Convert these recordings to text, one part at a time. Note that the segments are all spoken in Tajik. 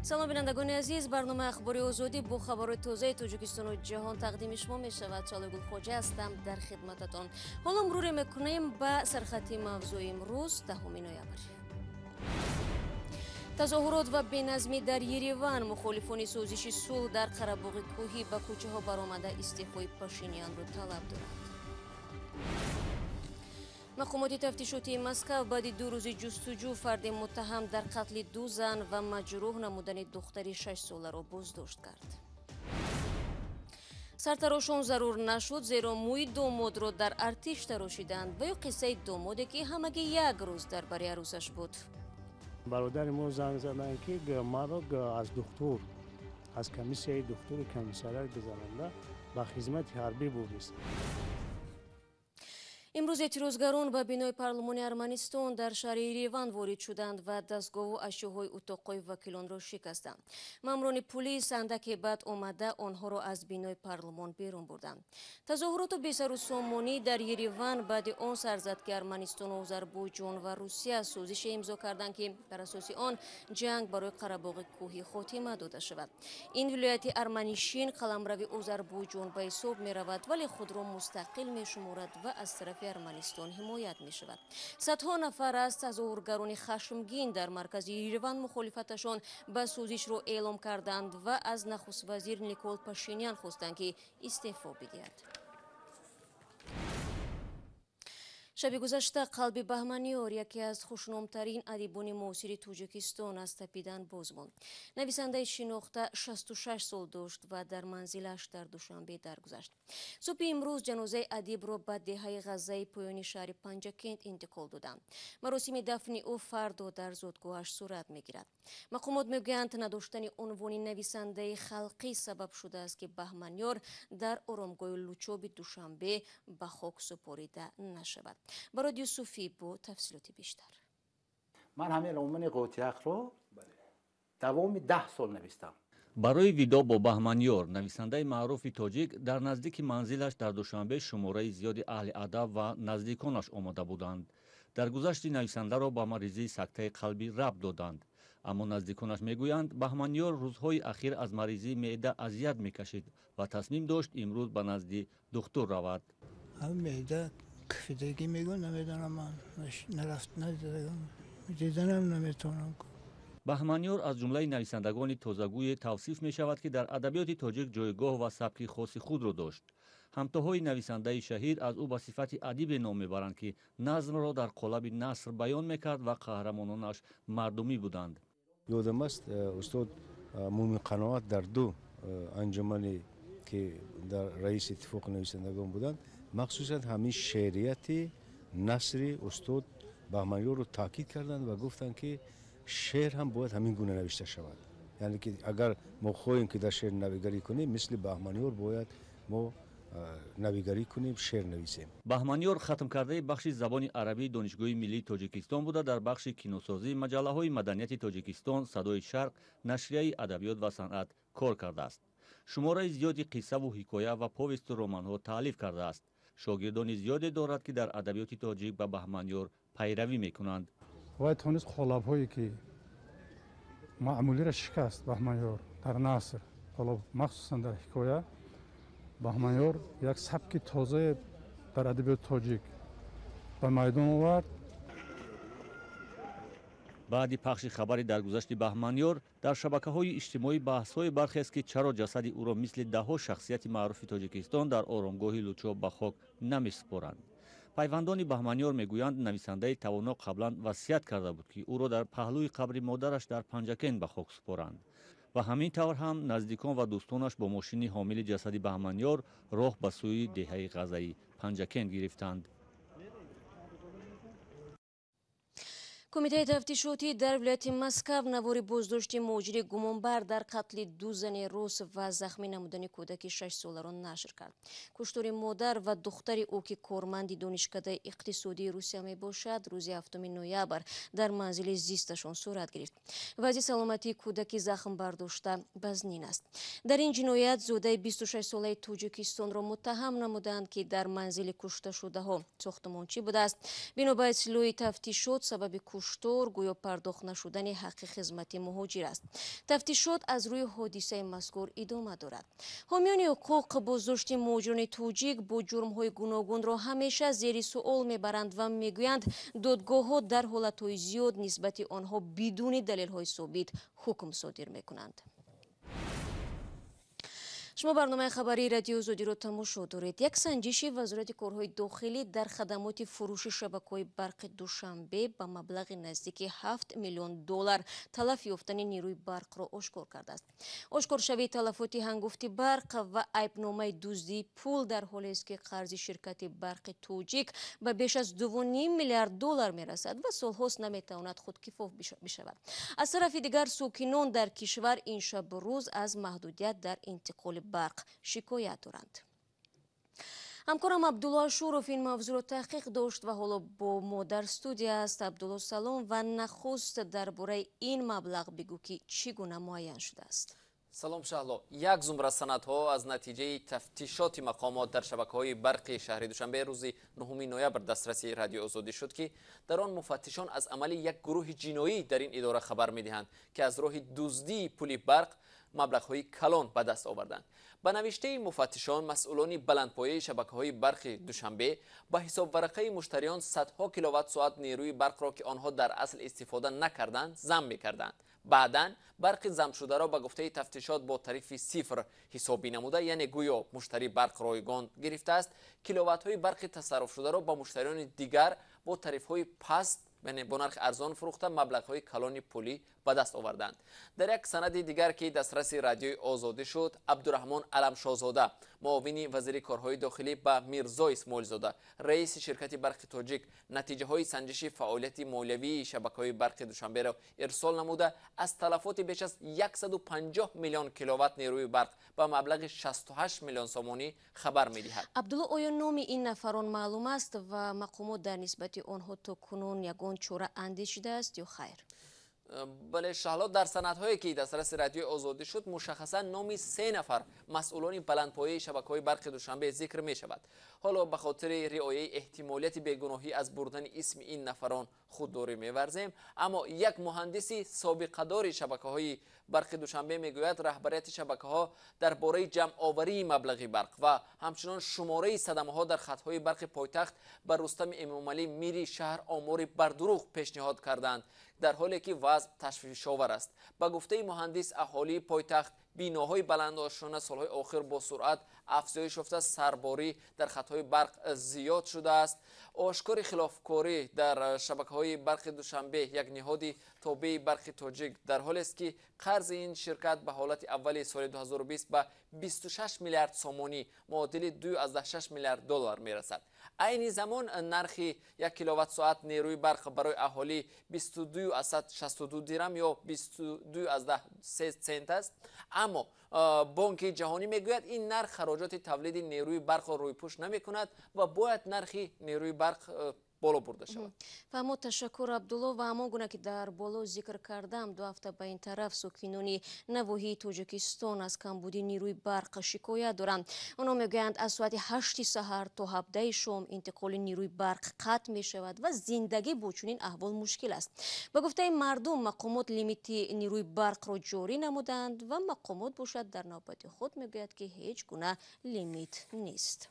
Салом, бинандагони азиз. Барномаи Ахбори Озодӣ бо хабарҳои тозаи Тоҷикистону ҷаҳон тақдими шумо мешавад. Шалогулхоҷа ҳастам дар хидмататон. Ҳоло муруре мекунем ба сархати мавзӯи имрӯз, 10 ноябр. Тазоҳурот ва беназмӣ дар Ереван. Мухолифони созиши сулҳ дар Қарабоғи кӯҳӣ ба кӯчаҳо баромада истеъфои Пашинянро талаб доранд. Мақомоти тафтишотии Москав баъди 2 рӯзи ҷустуҷӯ фарди муттаҳам дар қатли 2 зан ва маҷрӯҳ намудани духтари 6-соларо боздошт кард. Сартарошон зарур нашуд, зеро мӯи домодро дар артиш тарошиданд ва ё қиссаи домоде, ки ҳамагӣ як рӯз дар бари арӯсаш буд. Бародари мо занг заданд, ки маро аз духтур, аз комиссияи духтури комиссарият гузаронда ба хизмати ҳарбӣ бурдист. Имрӯз эътирозгарон ба бинои парлумони Арманистон дар шаҳри Ереван ворид шуданд ва дастгоҳу ашёҳои утоқҳои вакилонро шикастанд. Маъмурони пулис андаке баъд омада онҳоро аз бинои парлумон берун бурданд. Тазоҳуроту бесарусомонӣ дар Ереван баъди он сар зад, ки Арманистону Озарбойҷон ва Русия созише имзо карданд, ки бар асоси он ҷанг барои Қарабоғи кӯҳӣ хотима дода шавад. Ин вилояти арманишин қаламрави Озарбойҷон ба ҳисоб меравад, вале худро мустақил мешуморад ва аз тарафи Арманистон ҳимоят мешавад. Садҳо нафар аз тазоҳургарони хашмгин дар маркази Ереван мухолифаташон ба созишро эълом карданд ва аз нахуствазир Никол Пашинян хостанд, ки истеъфо бидиҳад. Шаби гузашта қалби Баҳманиёр, яке аз хушномтарин адибони муосири Тоҷикистон, аз тапидан боз монд. Нависандаи шинохта 66 сол дошт ва дар манзилаш дар Душанбе даргузашт. Субҳи имрӯз ҷанозаи адибро ба деҳаи Ғаззаи поёни шаҳри Панҷакент интиқол доданд. Маросими дафни ӯ фардо дар зодгоҳаш сурат мегирад. Мақомот мегӯянд, надоштани унвони нависандаи халқӣ сабаб шудааст, ки Баҳманиёр дар оромгоҳи Лучоби Душанбе ба хок супорида нашавад. Барод Юсуфӣ бо тафсилоти бештар. Ман ҳамин романи Қотиақро давоми 10 сол навистам. Барои видоъ бо Баҳманиёр, нависандаи маъруфи тоҷик, дар наздики манзилаш дар Душанбе шумораи зиёди аҳли адаб ва наздиконаш омода буданд. Даргузашти нависандаро ба маризии сактаи қалбӣ рабт доданд. Аммо наздиконаш мегӯянд, Баҳманиёр рӯзҳои ахир аз маризии меъда азият мекашид ва тасмим дошт имрӯз ба назди духтур равад. Меъда кафидагӣ мегӯ, намедонам, ман нарафт, надидам, диданам наметавонам. Баҳманиёр аз ҷумлаи нависандагони тозагӯе тавсиф мешавад, ки дар адабиёти тоҷик ҷойгоҳ ва сабки хоси худро дошт. Ҳамтоҳои нависандаи шаҳир аз ӯ ба сифати адибе ном мебаранд, ки назмро дар қолаби наср баён мекард ва қаҳрамононаш мардумӣ буданд. Ёдам аст, устод Мумин Қаноат дар ду анҷумане, ки дар раиси иттифоқи нависандагон буданд, махсусан ҳамин шеърияти насри устод Баҳманиёрро таъкид карданд ва гуфтанд, ки шеър ҳам бояд ҳамин гуна навишта шавад. Яъне ки агар мо хоҳем, ки дар шеър навигарӣ кунем, мисли Баҳманиёр бояд мо навигарӣ кунем, шеър нависем. Баҳманиёр хатмкардаи бахши забони арабии Донишгоҳи миллии Тоҷикистон буда, дар бахши киносозӣ, маҷаллаҳои маданияти Тоҷикистон, Садои Шарқ, нашрияи адабиёт ва санъат кор кардааст. Шумораи зиёди қиссаву ҳикоя ва повесту романҳо таълиф кардааст. Шогирдони зиёде дорад, ки дар адабиёти тоҷик ба Баҳманиёр пайравӣ мекунанд. Вай тонист қолабҳое, ки маъмулиро шикаст Баҳманиёр дар наср, қолаб махсусан дар ҳикоя. Баҳманиёр як сабки тозае дар адабиёти тоҷик ба майдон овард. Баъди пахши хабари даргузашти Баҳманиёр дар шабакаҳои иҷтимоӣ баҳсҳое бархест, ки чаро ҷасади ӯро мисли даҳҳо шахсияти маъруфи Тоҷикистон дар оромгоҳи Лучоб ба хок намесупоранд. Пайвандони Баҳманиёр мегӯянд, нависандаи тавоно қаблан васият карда буд, ки ӯро дар паҳлӯи қабри модараш дар Панҷакент ба хок супоранд. Ва ҳамин тавр ҳам наздикон ва дӯстонаш бо мошини ҳомили ҷасади Баҳманиёр роҳ ба сӯи деҳаи Ғаззаи Панҷакент гирифтанд. Кумитаи тафтишотӣ дар вилояти Москав навори боздошти муҳоҷири гумонбар дар қатли 2 зани рус ва захмӣ намудани кӯдаки 6-соларо нашр кард. Куштори модар ва духтари ӯ, ки корманди донишкадаи иқтисодии Русия мебошад, рӯзи 7 ноябр дар манзили зисташон сурат гирифт. Вазъи саломатии кӯдаки захм бардошта вазнин аст. Дар ин ҷиноят зодаи 26-солаи Тоҷикистонро муттаҳам намуданд, ки дар манзили кушташудаҳо сохтмончӣ будааст. Бино ба иттилои тафтишот, сабаби Куштор гӯё пардохт нашудани ҳаққи хизмати муҳоҷир аст. Тафтишот аз рӯи ҳодисаи мазкур идома дорад. Ҳомиёни ҳуқуқ боздошти муҳоҷирони тоҷик бо ҷурмҳои гуногунро ҳамеша зери суол мебаранд ва мегӯянд, додгоҳҳо дар ҳолатҳои зиёд нисбати онҳо бидуни далелҳои собит ҳукм содир мекунанд. Шумо барномаи хабарии Радиои Озодиро тамошо доред. Як санҷиши Вазорати корҳои дохилӣ дар хадамоти фурӯши шабакаҳои барқи Душанбе ба маблағи наздики 7 миллион доллар талаф ёфтани нерӯи барқро ошкор кардааст. Ошкоршавии талафоти ҳангуфти барқ ва айбномаи дуздии пул дар ҳолест, ки қарзи ширкати барқи тоҷик ба беш аз 2,5 миллиард доллар мерасад ва солҳост наметавонад худкифоф бишавад. Аз тарафи дигар, сокинон дар кишвар ин шабу рӯз аз маҳдудият дар интиқоли барқ шикоят доранд. Ҳамкорам Абдулло Ашуров ин мавзӯъро таҳқиқ дошт ва ҳоло бо мо дар студия аст. Абдулло, салом ва нахуст дар бораи ин маблағ бигӯ, ки чӣ гуна муайян шудааст. Салом, Шаҳло. Як зумра санадҳо аз натиҷаи тафтишоти мақомот дар шабакаҳои барқи шаҳри Душанбе рӯзи 9 ноябр дастраси Радиои Озодӣ шуд, ки дар он муфаттишон аз амали як гурӯҳи ҷиноӣ дар ин идора хабар медиҳанд, ки аз роҳи дуздии пули барқ маблағҳои калон ба даст оварданд. Ба навиштаи муфаттишон, масъулони баландпояи шабакаҳои барқи Душанбе ба ҳисобварақаи муштариён садҳо киловатт-соат нерӯи барқро, ки онҳо дар асл истифода накарданд, зам мекарданд. Баъдан барқи замшударо ба гуфтаи тафтишот бо тарифи сифр ҳисобӣ намуда, яъне гӯё муштарӣ барқ ройгон гирифтааст, киловаттҳои барқи тасарруфшударо ба муштариёни дигар бо тарифҳои паст, яъне бо нархи арзон фурӯхта, маблағҳои калони пулӣ ба даст оварданд. Дар як санади дигар, ки дастраси Радиои Озодӣ шуд, Абдураҳмон Аламшозода, муовини вазири корҳои дохилӣ, ба Мирзо Исмоилзода, раиси ширкати барқи тоҷик, натиҷаҳои санҷиши фаъолияти молиявии шабакаҳои барқи Душанберо ирсол намуда, аз талафоти беш аз 150 миллион киловатт нерӯи барқ ба маблағи 68 миллион сомонӣ хабар медиҳад. Абдулло, оё номи ин нафарон маълум аст ва мақомот дар нисбати онҳо то кунун ягон чора андешидааст ё хайр? Бале, Шаҳло, дар санадҳое, ки дастраси Радиои Озодӣ шуд, мушаххасан номи 3 нафар масъулони баландпояи шабакаҳои барқи Душанбе зикр мешавад. Ҳоло ба хотири риояи эҳтимолияти бегуноҳӣ аз бурдани исми ин нафарон худдорӣ меварзем, аммо як муҳандиси собиқадори шабакаҳои барқи Душанбе мегӯяд, раҳбарияти шабакаҳо дар бораи ҷамъоварии маблағи барқ ва ҳамчунон шумораи садамаҳо дар хатҳои барқи пойтахт ба Рустами Эмомалӣ, мири шаҳр, омори бардурӯғ пешниҳод карданд, дар ҳоле ки вазъ ташвишовар аст. Ба гуфтаи муҳандис, аҳолии пойтахт биноҳои баландошёна солҳои охир бо суръат афзоиш ёфта, сарборӣ дар хатҳои барқ зиёд шудааст. Ошкори хилофкорӣ дар шабакаҳои барқи Душанбе, як ниҳоди тобеи барқи тоҷик, дар ҳолест, ки қарзи ин ширкат ба ҳолати аввали соли 2020 ба 26 миллиард сомонӣ, муодили 2,6 миллиард доллар мерасад. Айни замон нархи 1 киловатт-соат нерӯи барқ барои аҳолӣ 22,62 дирам ё 22,3 цент аст. Аммо Бонки ҷаҳонӣ мегӯяд, ин нарх хароҷоти тавлиди нерӯи барқро рӯйпӯш намекунад ва бояд нархи нерӯи барқ боло бурда шавад. Фаҳмо, ташаккур, Абдулло. Ва ҳамон гуна ки дар боло зикр кардам, 2 ҳафта ба ин тараф сокинони навоҳии Тоҷикистон аз камбудии нерӯи барқ шикоят доранд. Онҳо мегӯянд, аз соати 8 саҳар то 17 шом интиқоли нерӯи барқ қатъ мешавад ва зиндагӣ бо чунин аҳвол мушкил аст. Ба гуфтаи мардум, мақомот лимити нерӯи барқро ҷорӣ намуданд ва мақомот бошад дар навбати худ мегӯяд, ки ҳеҷ гуна лимит нест.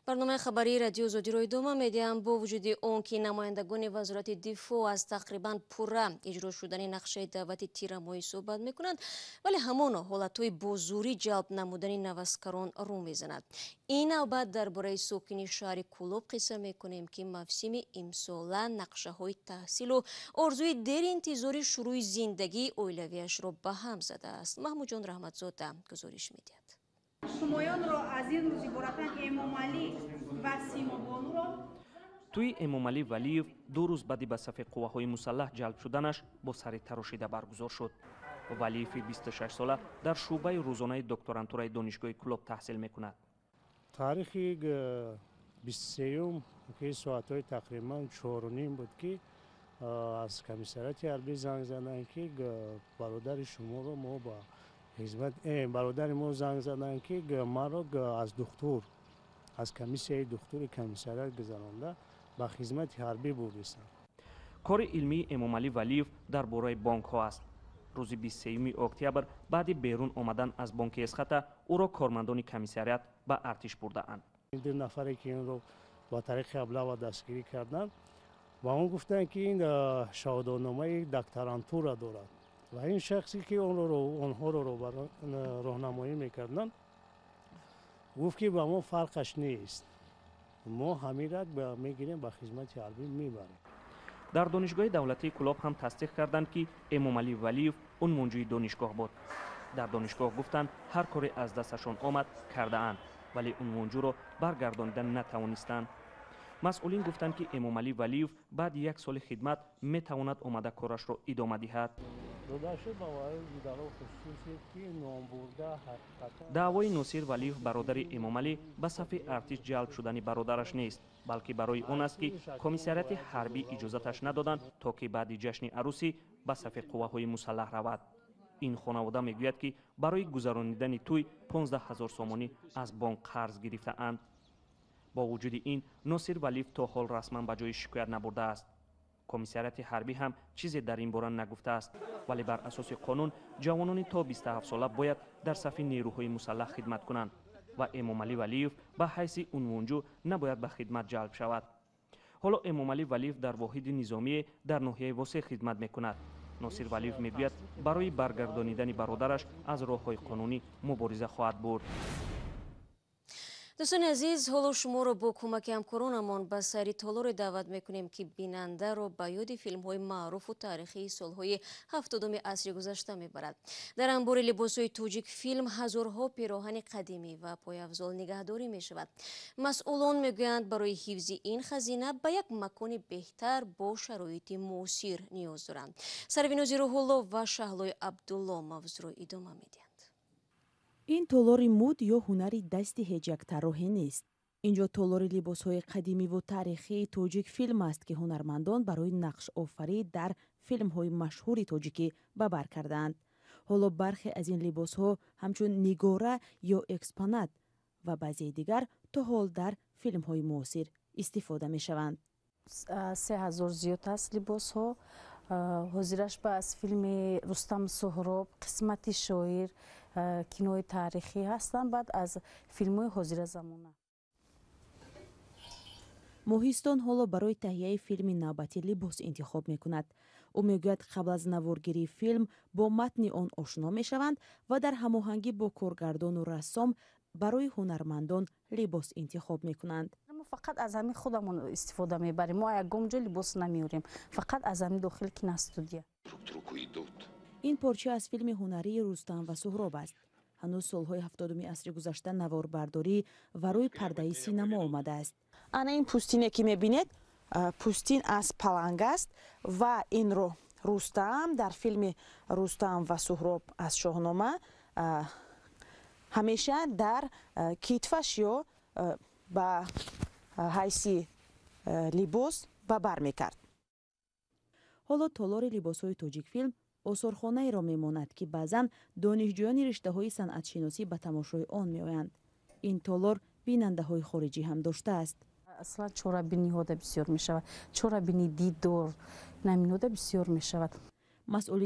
Барномаи хабарии Радиои Озодиро идома медиҳам. Бо вуҷуди он ки намояндагони Вазорати дифоъ аз тақрибан пурра иҷро шудани нақшаи даъвати тирамоҳӣ суҳбат мекунанд, вале ҳамоно ҳолатҳои бо зӯрӣ ҷалб намудани наваскарон рӯ мезанад. Ин навбат дар бораи сокини шаҳри Кӯлоб қисса мекунем, ки мавсими имсола нақшаҳои таҳсилу орзуи деринтизори шурӯи зиндагии оилавиашро ба ҳам задааст. Маҳмудҷон Раҳматзода гузориш медиҳад. Шумоёнро аз ин рӯз иборатан Эмомалӣ ва Симобонуро. Тӯи Эмомалӣ Валиев 2 рӯз баъди ба сафи қувваҳои мусаллаҳ ҷалб шуданаш бо сари тарошида баргузор шуд. Валиеви 26сола дар шӯъбаи рӯзонаи докторантураи донишгоҳи Кӯлоб таҳсил мекунад. Таърихи 23-юм ки соатҳои тақрибан 4:30 буд, ки аз комиссариати ҳарбӣ занг заданд, ки бародари шуморо мо ба хизмат, бародари мо занг заданд, ки маро аз духтур, аз комиссияи духтури комиссариат гузаронда ба хизмати ҳарбӣ бурдистанд. Кори илмии Эмомалӣ Валиев дар бораи бонкҳо аст. Рӯзи 23 октябр баъди берун омадан аз бонки Эсхата ӯро кормандони комиссариат ба артиш бурдаанд. Ду нафаре ки инро ба тариқи аблава дастгирӣ карданд, ва он гуфтанд, ки ин шаҳодатномаи докторантура дорад, ва ин шахсе ки онҳоро роҳнамоӣ мекарданд, гуфт, ки ба мо фарқаш нест, мо ҳамира мегирем, ба хизмати ҳарбӣ мебарем. Дар донишгоҳи давлатии Кӯлоб ҳам тасдиқ карданд, ки Эмомалӣ Валиев унвонҷӯи донишгоҳ буд. Дар донишгоҳ гуфтанд, ҳар коре аз дасташон омад кардаанд, вале унвонҷӯро баргардонида натавонистанд. Масъулин гуфтанд, ки Эмомалӣ Валиев баъди як соли хидмат метавонад омада корашро идома диҳад. Даъвои Носир Валиев, бародари Эмомалӣ, ба сафи артиш ҷалб шудани бародараш нест, балки барои он аст, ки комиссариати ҳарбӣ иҷозаташ надоданд, то ки баъди ҷашни арӯсӣ ба сафи қувваҳои мусаллаҳ равад. Ин хонавода мегӯяд, ки барои гузаронидани тӯй 15 000 сомонӣ аз бонк қарз гирифтаанд. Бо вуҷуди ин, Носир Валиев то ҳол расман ба ҷои шикоят набурдааст. Комиссариати ҳарбӣ ҳам чизе дар ин бора нагуфтааст, вале бар асоси қонун ҷавонони то 27сола бояд дар сафи нерӯҳои мусаллаҳ хидмат кунанд ва Эмомалӣ Валиев ба ҳайси унвонҷӯ набояд ба хидмат ҷалб шавад. Ҳоло Эмомалӣ Валиев дар воҳиди низомие дар ноҳияи Восеъ хидмат мекунад. Носир Валиев мегӯяд, барои баргардонидани бародараш аз роҳҳои қонунӣ мубориза хоҳад бурд. Дӯстони азиз, ҳоло шуморо бо кӯмаки ҳамкоронамон ба сайри толоре даъват мекунем, ки бинандаро ба ёди филмҳои маъруфу таърихии солҳои 70-уми асри гузашта мебарад. Дар анбори либосҳои тоҷик филм ҳазорҳо пироҳани қадимӣ ва пойафзол нигаҳдорӣ мешавад. Масъулон мегӯянд, барои ҳифзи ин хазина ба як макони беҳтар бо шароити муосир ниёз доранд. Сарвинози Рӯҳулло ва Шаҳлои Абдулло мавзӯъро идома медиҳанд. Ин толори муд ё ҳунари дасти ҳеҷ як тарроҳе нест. Инҷо толори либосҳои қадимиву таърихии тоҷик филм аст, ки ҳунармандон барои нақшофарӣ дар филмҳои машҳури тоҷикӣ ба бар кардаанд. Ҳоло бархе аз ин либосҳо ҳамчун нигора ё экспонат ва баъзеи дигар то ҳол дар филмҳои муосир истифода мешаванд. 3000 зиёд аст либосҳо. Ҳозираш ба аз филми Рустам Суҳроб, Қисмати шоир, кинои таърихӣ ҳастанд, баъд аз филмҳои ҳозира замона. Моҳистон ҳоло барои таҳияи филми навбатӣ либос интихоб мекунад. Ӯ мегӯяд, қабл аз наворгирии филм бо матни он ошно мешаванд ва дар ҳамоҳангӣ бо коргардону рассом барои ҳунармандон либос интихоб мекунанд. Мо фақат аз ҳамин худамон истифода мебарем. Мо ягон ҷо либос намеорем, фақат аз ҳамин дохили киностудия. Ин порча аз филми ҳунарии Рустам ва Суҳроб аст. Ҳанӯз солҳои 70-уми асри гузашта наворбардорӣ ва рӯи пардаи синамо омадааст. Ана ин пӯстине ки мебинед, пӯстин аз паланг аст ва инро Рустам дар филми Рустам ва Суҳроб аз Шоҳнома ҳамеша дар китфаш ё ба ҳайси либос ба бар мекард. Ҳоло толори либосҳои тоҷикфилм осорхонаеро мемонад, ки баъзан донишҷӯёни риштаҳои санъатшиносӣ ба тамошои он меоянд. Ин толор бинандаҳои хориҷӣ ҳам доштааст. Аслан чорабиниҳода бисёр мешавад, чорабини дидор наминода бисёр мешавад. Масъули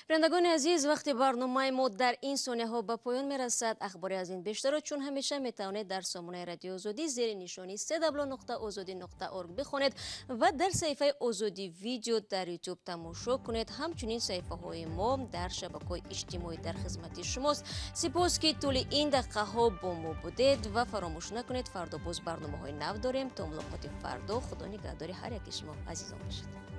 Бинандагони азиз, вақти барномаи мо дар ин сонияҳо ба поён мерасад. Ахбори аз ин бештарро чун ҳамеша метавонед дар сомонаи Радиои Озодӣ зери нишони www.ozodi.org бихонед ва дар саҳифаи Озодӣ видео дар Ютуб тамошо кунед. Ҳамчунин саҳифаҳои мо дар шабакаҳои иҷтимоӣ дар хизмати шумост. Сипос, ки тӯли ин дақиқаҳо бо мо будед ва фаромӯш накунед, фардо боз барномаҳои нав дорем. То мулоқоти фардо, Худо нигаҳдори ҳар яки шумо азизон бошад.